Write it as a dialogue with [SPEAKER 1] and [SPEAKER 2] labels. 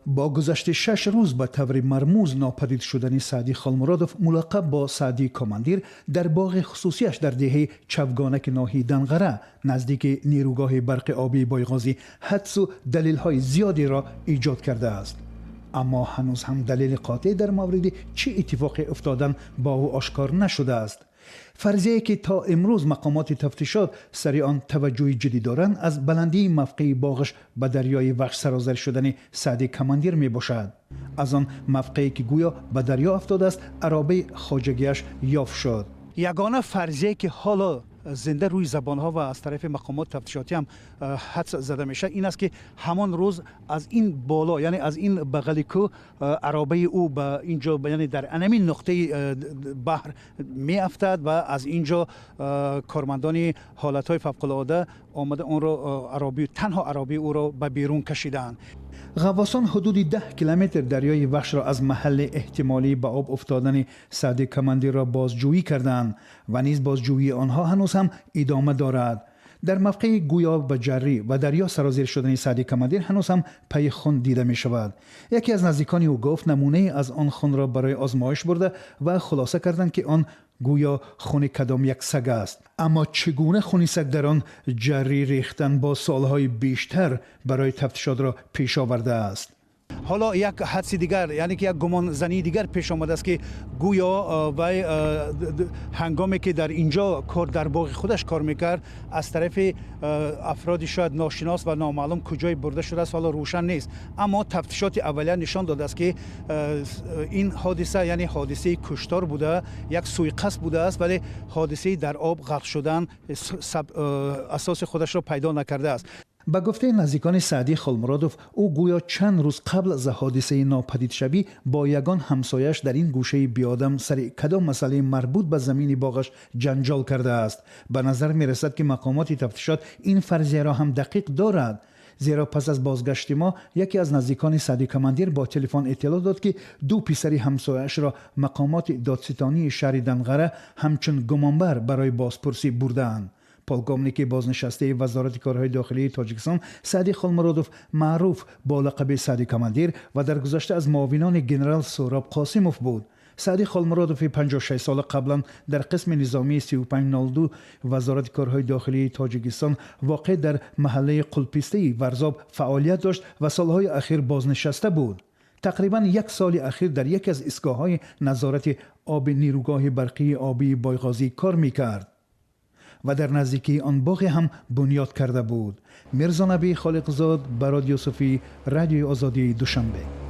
[SPEAKER 1] Бо гузашти 6 рӯз ба таври мармуз нопадид шудани Саъди Холмуродов, мулаққаб бо Саъди Командир, дар боғи хусусияш дар деҳаи Чавгонаки ноҳияи Данғара, наздики нерӯгоҳи барқи обии Бойғозӣ, ҳадсу далелҳои зиёдеро эҷод кардааст, аммо ҳанӯз ҳам далели қотеъ дар мавриди чӣ иттифоқе афтодан бо ӯ ошкор нашудааст. Фарзияе ки то имрӯз мақомоти тафтишот сари он таваҷҷӯҳи ҷиддӣ доранд, аз баландии мавқеи боғаш ба дарёи Вахш сарозир шудани Саъди Командир мебошад. Аз он мавқее ки гӯё ба дарё афтодааст, аробаи хоҷагиаш ёфт шуд. Ягона фарзие ки ҳоло зинда рӯи забонҳо ва аз тарафи мақомот тафтишотӣ ҳам ҳадс зада мешавад, ин аст, ки ҳамон рӯз аз ин боло, яъне аз ин бағали кӯҳ, аробаи ӯ ба инҷо, яъне дар анамин нуқтаи баҳр меафтад ва аз инҷо кормандони ҳолатҳои фавқулода омада онро ароби, танҳо аробаи ӯро ба берун кашидаанд. Ғаввосон ҳудуди 10 километр дарёи Вахшро аз маҳалли эҳтимолӣ ба об афтодани Саъди Командирро бозҷӯӣ карданд ва низ бозҷӯии онҳо ҳанӯз ҳам идома дорад. Дар мавқеи гӯё ба ҷаррӣ ва дарё сарозир шудани Саъди Командир ҳанӯз ҳам пайи хун дида мешавад. Яке аз наздикони ӯ гуфт, намунае аз он хунро барои озмоиш бурда ва хулоса карданд, ки он гӯё хуни кадом як саг аст. Аммо чӣ гуна хуни саг дар он ҷаррӣ рехтан бо суолҳои бештар барои тафтишотро пеш овардааст. Ҳоло як ҳадси дигар, яъне ки як гумонзании дигар пеш омадааст, ки гӯё вай ҳангоме ки дар инҷо кор, дар боғи худаш кор мекард, аз тарафи афроди шояд ношинос ва номаълум куҷое бурда шудааст, ҳоло рӯшан нест. Аммо тафтишоти аввалия нишон додааст, ки ин ҳодиса, яъне ҳодисаи куштор буда, як сӯиқасд будааст, вале ҳодисаи дар об ғарқ шудан асоси худашро пайдо накардааст. Ба гуфтаи наздикони Саъдӣ Холмуродов, ӯ гӯё чанд рӯз қабл аз ҳодисаи нопадидшавӣ бо ягон ҳамсояш дар ин гӯшаи биёдам сари кадом масъалаи марбут ба замини боғаш ҷанҷол кардааст. Ба назар мерасад, ки мақомоти тафтишот ин фарзияро ҳам дақиқ дорад, зеро пас аз бозгашти мо яке аз наздикони Саъди Командир бо телефон иттилоъ дод, ки ду писари ҳамсояашро мақомоти додситонии шаҳри Данғара ҳамчун гумонбар барои бозпурсӣ бурдаанд. Полковники бознишастаи Вазорати корҳои дохилии Тоҷикистон Саъди Холмуродов, маъруф бо лақаби Саъди Командир, ва дар гузашта аз муовинони генерал Суҳроб Қосимов буд. Саъди Холмуродови 56 сола қаблан дар қисми низомии 3502 Вазорати корҳои дохилии Тоҷикистон, воқеъ дар маҳаллаи Қулпистаи Варзоб, фаъолият дошт ва солҳои ахир бознишаста буд. Тақрибан як соли ахир дар яке аз истгоҳҳои назорати оби нерӯгоҳи барқии обии Бойғозӣ кор мекард ва дар наздикии он боғе ҳам бунёд карда буд. Мирзонабӣ Холиқзод, Барод Юсуфӣ, Радиои Озодии, Душанбе.